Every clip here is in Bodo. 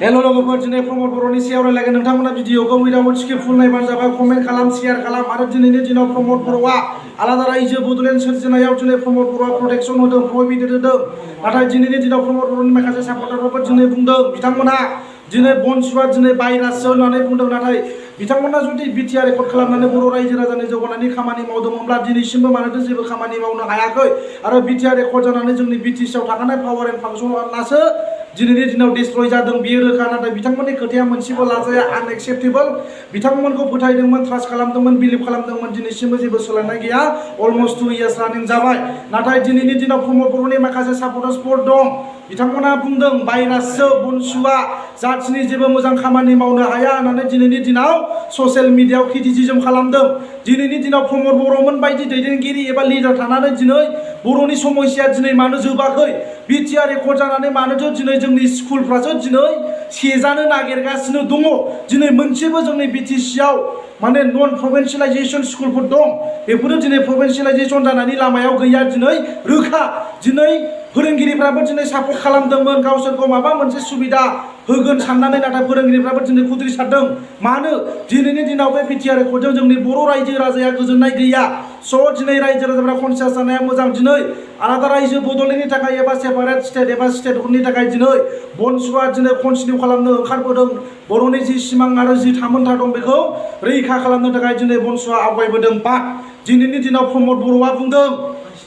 हेलो लोगोफोर दिनै प्रमद बर'नि सायाव रायलायगोन नोंथांमोना भिडिअखौ उइदाउट स्किप फुल नायबानो जाबाय कमेन्ट खालाम शेयार खालाम आरो दिनैनि दिनाव प्रमद बर'आ आलादा रायजो बड'लेण्ड सोरजिनायाव दिनै प्रमद बर'आ प्रटेक्शन होदों प्रहिबिटेड होदों नाथाय दिनैनि दिनाव प्रमद बर'नि माखासे सापर्टारफोर दिनै बुंदों बिथांमोना दिनै बनसुआ दिनै भाइराससो होननानै बुंदों नाथाय बिथांमोना जुदि बिटिआर रेकर्ड खालामनानै बर' रायजो राजानि जौगानायनि खामानि मावदोंमोनब्ला दिनैसिमबो मानोथो जेबो खामानि मावनो हायाखै आरो बिटिआर रेकर्ड जानानै जोंनि बिटिसिआव थाखानाय पावार एन्ड फांसनासो दिनैनि दिनाव डिस्ट्रय जादों बियो रोखा नाथाय बिथांमोननि खोथाया मोनसेबो लाजाया आनएक्सेप्टेबल बिथांमोनखौ फोथायदोंमोन ट्रास्ट खालामदोंमोन बिलिभ खालामदोंमन दिनैसिमबो जेबो सोलायनाय गैया अलमोस्ट 2 इयार्स रानिं जाबाय नाथाय दिनैनि दिनाव प्रमद बर'नि माखासे सापर्टार्सफोर दं बिथांमोना बुंदों भाइराससो बनसुआ जाथिनि जेबो मोजां खामानि मावनो हाया होननानै दिनैनि दिनाव ससियेल मिडियायाव क्रिटिसिजम खालामदों दिनैनि दिनाव प्रमद बर'मोन बायदि दैदेनगिरि एबा लिडार थानानै दिनै बर'नि समस्याया दिनै मानो जोबाखै बिटिआर रेकर्ड जानानै मानोथो दिनै जोंनि स्कुलफ्रासो दिनै सेजानो नागिरगासिनो दङ दिनै मोनसेबो जोंनि बिटिसिआव माने नन प्रभिन्सियेलाइजेशन स्कुलफोर दं बेफोरो दिनै प्रभिन्सियेलाइजेशन जानायनि लामायाव गैया दिनै रोखा दिनै फोरोंगिरिफ्राबो दिनै सापर्ट खालामदोंमोन गावसोरखौ माबा मोनसे सुबिदा होगोन साननानै नाथाय फोरोंगिरिफ्राबो दिनै खुद्रिसारदों मानो दिनैनि दिनाव बे बिटिआर रेकर्डजों जोंनि बर' रायजो राजाया गोजोननाय गैया स' दिनै रायजो राजाफ्रा कनसियास जानाया मोजां दिनै आलादा रायजो बड'लेण्डनि थाखाय एबा सेपारेट स्टेट एबा स्टेटफोरनि थाखाय दिनै बनसुआ दिनै कन्टिनिउ खालामनो ओंखारबोदों बर'नि जि सिमां आरो जि थामोनथा दं बेखौ रैखा खालामनो थाखाय दिनै बनसुआ आवगायबोदों बाट दिनैनि दिनाव प्रमद बर'आ बुंदों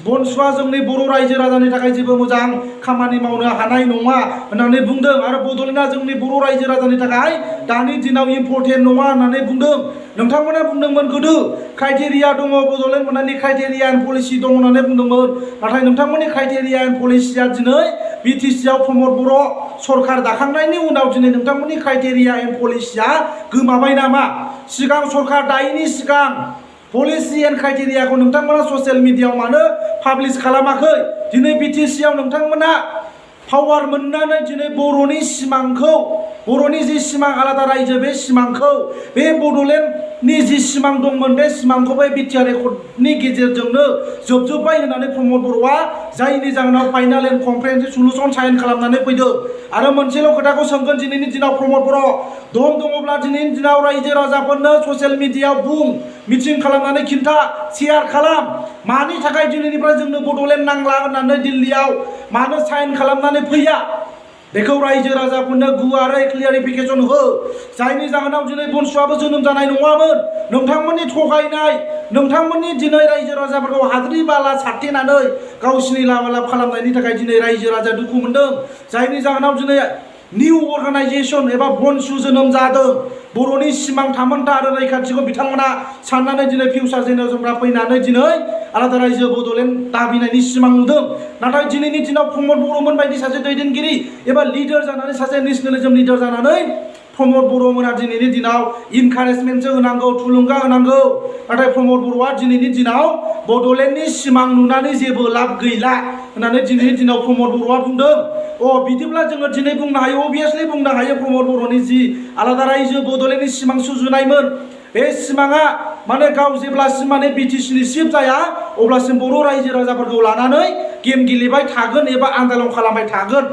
बनसुआ जोंनि बर' रायजो राजानि थाखाय जेबो मोजां खामानि मावनो हानाय नङा होननानै बुंदों आरो बड'लेण्डआ जोंनि बर' रायजो राजानि थाखाय दानि दिनाव इम्परटेन्ट नङा होननानै बुंदों नोंथांमोना बुंदोंमोन गोदो क्राइटेरिया दङ बड'लेण्ड मोननायनि क्राइटेरिया एन्ड पलिसि दङ होननानै बुंदोंमोन नाथाय नोंथांमोननि क्राइटेरिया एन्ड पलिसिया दिनै बिटिसिआव प्रमद बर' सरकार दाखांनायनि उनाव दिनै नोंथांमोननि क्राइटेरिया एन्ड पलिसिया गोमाबाय नामा सिगां सरकार दायैनि सिगां पलिसि एन्ड क्राइटेरियाखौ नोंथांमोना ससियेल मिडियायाव मानो पाब्लिश खालामाखै दिनै बिटिसिआव नोंथांमोना पावार मोननानै दिनै बर'नि सिमांखौ बर'नि जि सिमां आलादा रायजो बे सिमांखौ बे बड'लेण्डनि जि सिमां दंमोन बे सिमांखौ बे बिटिआर रेकर्डनि गेजेरजोंनो जोबजोब्बाय होननानै प्रमद बर'आ जायनि जाहोनाव फाइनाल एन्ड कमप्रेहेनसिभ सलुसन साइन खालामनानै फैदों आरो मोनसेल' खोथाखौ सोंगोन दिनैनि दिनाव प्रमद बर' दम दङब्ला दिनैनि दिनाव रायजो राजाफोरनो ससियेल मिडियायाव बुं मिटिं खालामनानै खिन्था शेयार खालाम मानि थाखाय दिनैनिफ्राय जोंनो बड'लेण्ड नांला होननानै दिल्लीयाव मानो साइन खालामनानै फैया बेखौ रायजो राजाफोरनो गुवारै क्लियारिफिकेसन हो जायनि जाहोनाव दिनै बनसुआबो जोनोम जानाय नङामोन नोंथांमोननि थगायनाय नोंथांमोननि दिनै रायजो राजाफोरखौ हाद्रि बाला सारथेनानै गावसिनि लाबा लाब खालामनायनि थाखाय दिनै रायजो राजा दुखु मोनदों जायनि जाहोनाव दिनै निउ अर्गानाइजेसन एबा बनसु जोनोम जादों बर'नि सिमां थामोनथा आरो रैखाथिखौ बिथांमोना साननानै दिनै फिउचार जेनेरेसनफ्रा फैनानै दिनै आलादा रायजो बड'लेण्ड दाबिनायनि सिमां नुदों नाथाय दिनैनि दिनाव प्रमद बर'मोन बायदि सासे दैदेनगिरि एबा लिडार जानानै सासे नेसनेलिजम लिडार जानानै प्रमद बर'मोना दिनैनि दिनाव इनकारेजमेन्टसो होनांगौ थुलुंगा होनांगौ नाथाय प्रमद बर'आ दिनैनि दिनाव बड'लेण्डनि सिमां नुनानै जेबो लाब गैला होननानै दिनैनि दिनाव प्रमद बर'आ बुंदों बिदिब्ला जोङो दिनै बुंनो हायो अबियासलि बुंनो हायो प्रमद बर'नि जि आलादा रायजो बड'लेण्डनि सिमां सुजुनायमोन बे सिमाङा माने गाव जेब्लासिम माने बिटिसिनि चिफ जाया अब्लासिम बर' रायजो राजाफोरखौ लानानै गेम गेलेबाय थागोन एबा आन्दालन खालामबाय थागोन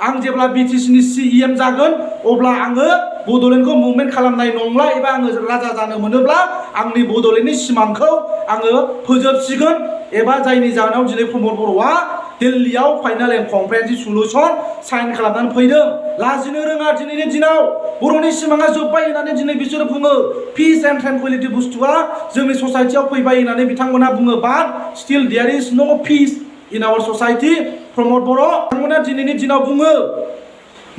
आं जेब्ला बिटिसिनि CEM जागोन अब्ला आङो बड'लेण्डखौ मुभमेन्ट खालामनाय नंला एबा आङो राजा जानो मोनोब्ला आंनि बड'लेण्डनि सिमांखौ आङो फोजोबसिगोन एबा जायनि जाहोनाव दिनै प्रमद बर'आ दिल्लीयाव फाइनाल एन्ड कमप्रेहेनसिभ सलुसन साइन खालामनानै फैदों लाजिनो रोङा दिनैनि दिनाव बर'नि सिमाङा जोब्बाय होननानै दिनै बिसोरो बुङो पिस एन्ड ट्रेंकुइलिटि बुस्थुआ जोंनि ससाइटियाव फैबाय होननानै बिथांमोना बुङो बाट स्टिल देयार इज नो पिस इन आवर ससाइटि प्रमद बर' बिथांमोना दिनैनि दिनाव बुङो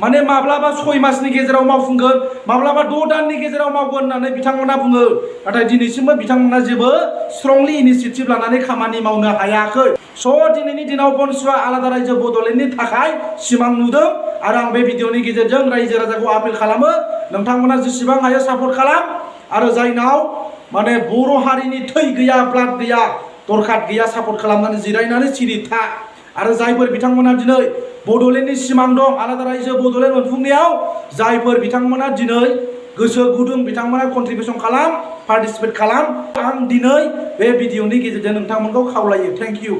माने माब्लाबा 6 मासनि गेजेराव मावफुंगोन माब्लाबा 6 दाननि गेजेराव मावगोन होननानै बिथांमोना बुङो नाथाय दिनैसिमबो बिथांमोना जेबो स्ट्रंलि इनिशिएटिभ लानानै खामानि मावनो हायाखै स' दिनैनि दिनाव बनसुआ आलादा रायजो बड'लेण्डनि थाखाय सिमां नुदों आरो आं बे भिडिअनि गेजेरजों रायजो राजाखौ आपिल खालामो नोंथांमोना जेसेबां हायो सापर्ट खालाम आरो जायनाव माने बर' हारिनि थै गैया ब्लाड गैया दरखार गैया सापर्ट खालामनानै जिरायनानै सिरि था आरो जायफोर बिथांमोना दिनै बड'लेण्डनि सिमां दं आलादा रायजो बड'लेण्ड मोनफुंनायाव जायफोर बिथांमोना दिनै गोसो गुदुं बिथांमोना कन्ट्रिबिउसन खालाम पार्टिसिपेट खालाम आं दिनै बे भिडिअनि गेजेरजों नोंथांमोनखौ खावलायो थेंक इउ